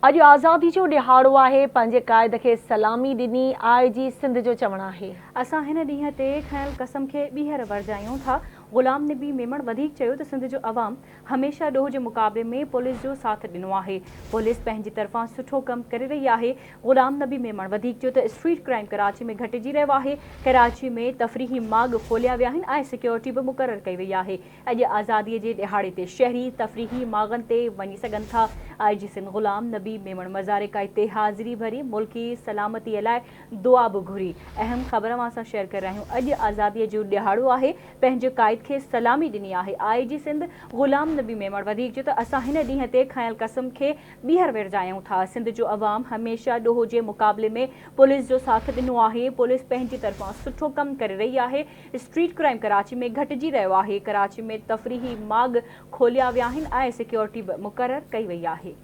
اڄ آزادي جو ڏهاڙو آهي، پنهنجي قائد کي سلامي ڏني، آء جي سنڌ جو چوڻ آهي. اسان هن ڏينهن تي کنيل قسم کي ٻيهر ورجايون ٿا. غلام نبي ميمڻ وڌيڪ چيو ته سنڌ جو عوام هميشه ڏوهه جي مقابلي ۾ پوليس جو ساٿ ڏنو آهي، پوليس پنهنجي طرفان سٺو ڪم ڪري رهي آهي. غلام نبي ميمڻ وڌيڪ چيو ته اسٽريٽ ڪرائيم ڪراچي ۾ گهٽجي رهيو آهي، ڪراچي ۾ تفريحي ماڳ کوليا ويا آهن ۽ سيڪيورٽي به مقرر ڪئي وئي آهي. اڄ آزادي جي ڏهاڙي تي شهري تفريحي ماڳن تي وڃي سگهن ٿا. آء جي سنڌ غلام نبي ميمڻ مزار قائد تي حاضري ڀري ملڪي سلامتي لاء دعا به گهري. اهم خبر اوهان سان شيئر ڪري رهيا آهيون اڄ آزادي جو ڏهاڙو آهي پنهنجي قائد کي سلامي ڏني آهي. آء جي سنڌ غلام نبي ميمڻ وڌيڪ چيو ته اسان هن ڏينهن تي کنيل قسم کي ٻيهر ورجايون ٿا. سنڌ جو عوام هميشه ڏوهه جي مقابلي ۾ پوليس جو ساٿ ڏنو آهي. پوليس پنهنجي طرفان سٺو ڪم ڪري رهي آهي. اسٽريٽ ڪرائيم ڪراچي ۾ گهٽجي رهيو آهي، ڪراچي ۾ تفريحي ماڳ کوليا ويا آهن ۽ سيڪيورٽي به مقرر ڪئي وئي آهي.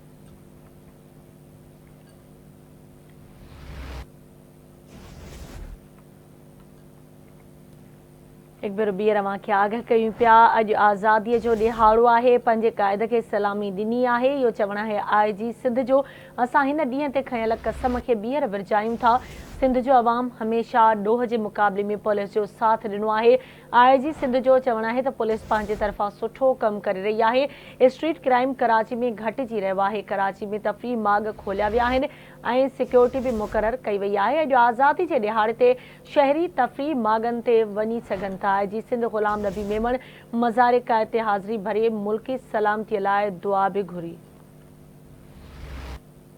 هڪ ڀيرو ٻيهر اوهان کي آگاهه ڪيون پيا اڄ آزادي جو ڏهاڙو آهي پنهنجي قائد کي سلامي ڏني آهي اهو چوڻ آهي آء جي سنڌ جو اسان هن ڏينهن تي کنيل قسم کي ٻيهر ورجايون ٿا، سنڌ جو عوام هميشه ڏوهه جي مقابلي ۾ پوليس جو ساٿ ڏنو آهي، آء جي سنڌ جو چوڻ آهي ته پوليس پنهنجي طرفان سٺو ڪم ڪري رهي آهي، اسٽريٽ ڪرائيم ڪراچي ۾ گهٽجي رهيو آهي، ڪراچي ۾ تفريح ماڳ کوليا ويا آهن ۽ سيڪيورٽي به مقرر ڪئي وئي آهي، اڄ آزادي جي ڏهاڙي تي شهري تفريح ماڳن تي وڃي سگهن ٿا، آء جي سنڌ غلام نبي ميمڻ مزار قائد تي حاضري ڀري ملڪي سلامتي لاء دعا به گهري.